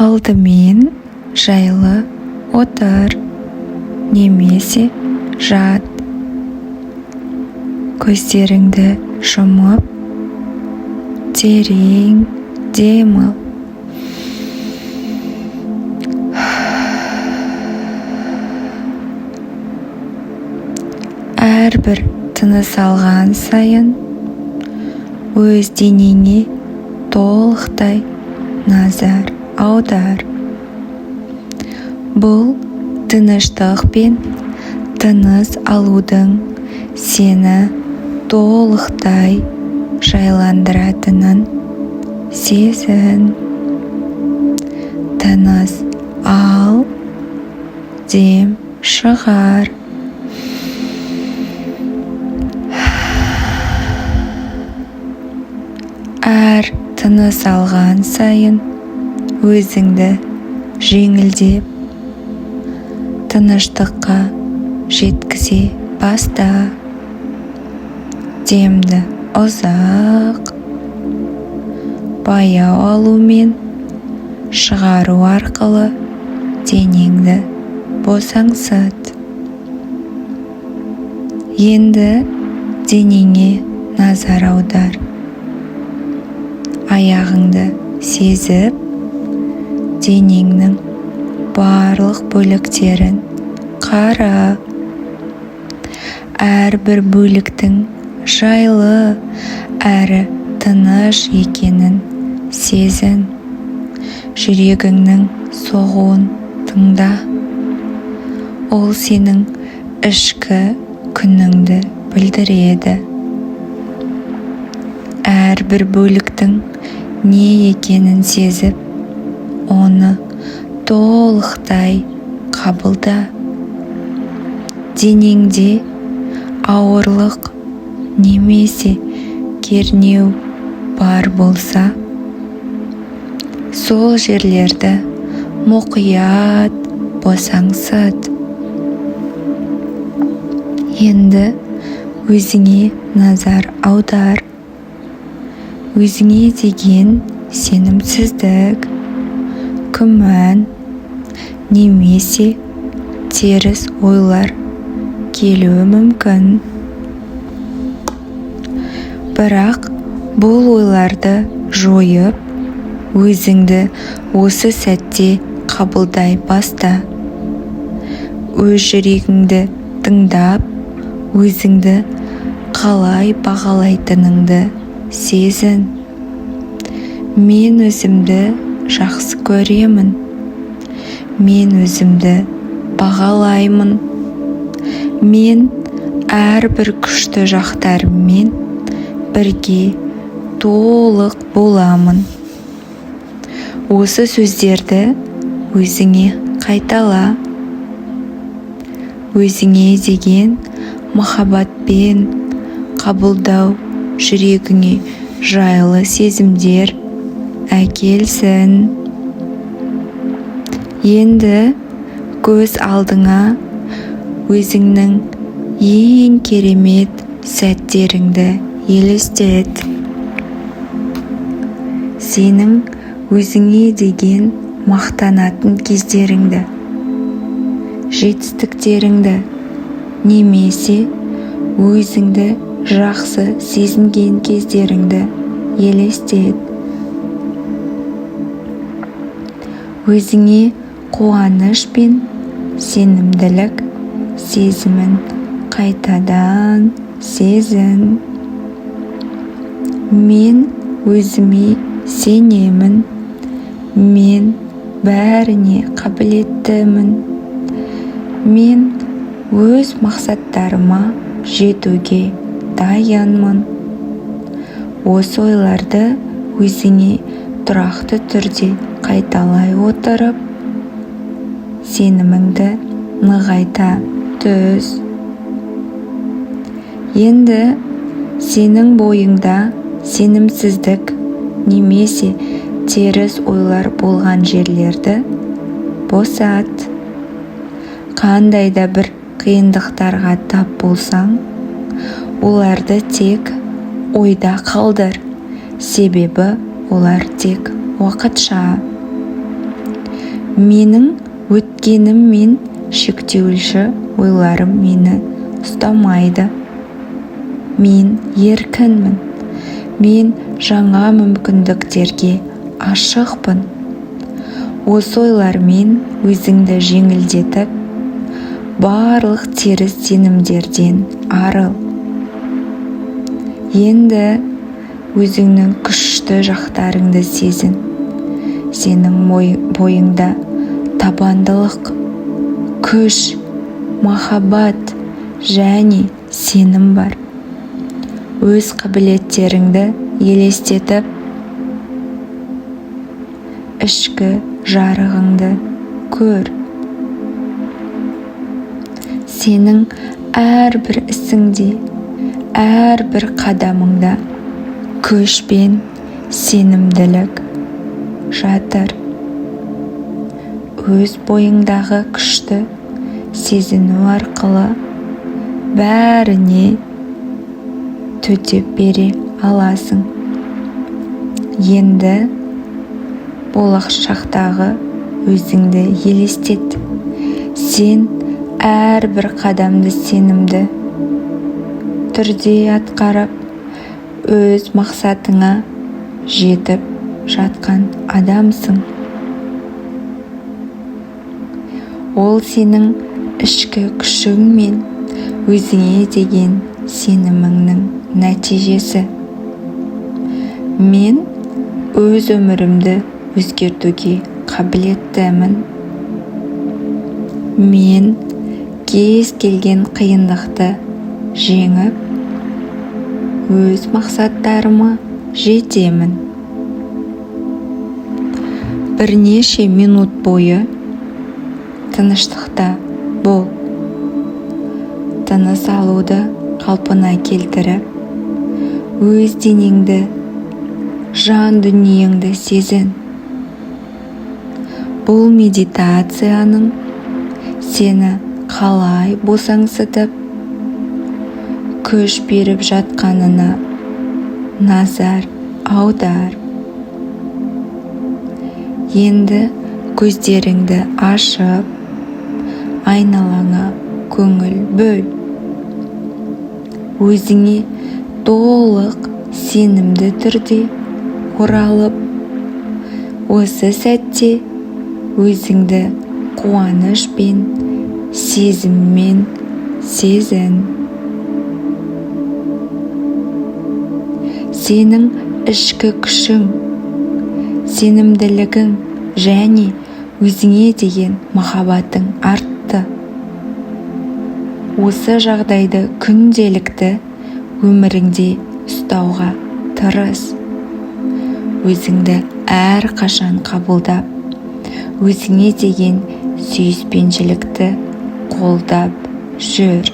Алдымен жайлы отыр немесе жат. Көздеріңді жұмып, терең дем ал. Әрбір тыныс алған сайын өз денеңе толықтай назар аудар. Бұл тыныштық пен тыныс алудың сені толықтай жайландыратынын сезін. Тыныс ал, дем шығар. Әр тыныс алған сайын өзіңді жеңілдеп, тыныштыққа жеткізе баста. Демді ұзақ, баяу алумен шығару арқылы денеңді босаңсыт. Енді денеңе назар аудар. Аяғыңды сезіп, денеңнің барлық бөліктерін қара. Әрбір бөліктің жайлы әрі тыныш екенін сезін. Жүрегіңнің соғуын тыңда. Ол сенің ішкі күніңді білдіреді. Әрбір бөліктің не екенін сезіп, оны толықтай қабылда. Денеңде ауырлық немесе кернеу бар болса, сол жерлерді мұқият босаңсыт. Енді өзіңе назар аудар. Өзіңе деген сенімсіздік, күмән немесе теріс ойлар келуі мүмкін. Бірақ бұл ойларды жойып, өзіңді осы сәтте қабылдай баста. Өз жүрегіңді тыңдап, өзіңді қалай бағалайтыныңды сезін. Мен өзімді жақсы көремін. Мен өзімді бағалаймын. Мен әрбір күшті жақтарыммен бірге толық боламын. Осы сөздерді өзіңе қайтала. Өзіңе деген махаббатпен қабылдау жүрегіңе жайлы сезімдер әкелсін. Енді көз алдыңа өзіңнің ең керемет сәттеріңді елестет. Сенің өзіңе деген мақтанатын кездеріңді, жетістіктеріңді немесе өзіңді жақсы сезінген кездеріңді елестет. Өзіңе қуаныш пен сенімділік сезімін қайтадан сезін. Мен өзіме сенемін. Мен бәріне қабілеттімін. Мен өз мақсаттарыма жетуге дайынмын. Осы ойларды өзіңе тұрақты түрде қайталай отырып, сеніміңді нығайта түс. Енді сенің бойыңда сенімсіздік немесе теріс ойлар болған жерлерді босат. Қандай да бір қиындықтарға тап болсаң, оларды тек ойда қалдыр, себебі олар тек уақытша. Менің өткенім мен шектеуші ойларым мені ұстамайды. Мен еркінмін. Мен жаңа мүмкіндіктерге ашықпын. Осы ойлармен өзіңді жеңілдетіп, барлық теріс сенімдерден арыл. Енді өзіңнің күшті жақтарыңды сезін. Сенің бойыңда табандылық, күш, махаббат және сенім бар. Өз қабілеттеріңді елестетіп, ішкі жарығыңды көр. Сенің әрбір ісіңде, әрбір қадамыңда күш пен сенімділік жатыр. Өз бойыңдағы күшті сезіну арқылы бәріне төтеп бере аласың. Енді болашақтағы өзіңді елестет. Сен әрбір қадамды сенімді түрде атқарып, өз мақсатыңа жетіп жатқан адамсың. Ол сенің ішкі күшің мен өзіңе деген сеніміңнің нәтижесі. Мен өз өмірімді өзгертуге қабілеттімін. Мен кез келген қиындықты жеңіп, өз мақсаттарыма жетемін. Бірнеше минут бойы тыныштықта бол. Тыныс алуды қалпына келтіріп, өз денеңді, жан дүниеңді сезін. Бұл медитацияның сені қалай босаңсытып, күш беріп жатқанына назар аудар. Енді көздеріңді ашып, айналаңа көңіл бөл. Өзіңе толық сенімді түрде оралып, осы сәтте өзіңді қуаныш пен сезіммен сезін. Сенің ішкі күшің, сенімділігің және өзіңе деген махаббатың артты. Осы жағдайды күнделікті өміріңде ұстауға тырыс. Өзіңді әрқашан қабылдап, өзіңе деген сүйіспеншілікті қолдап жүр.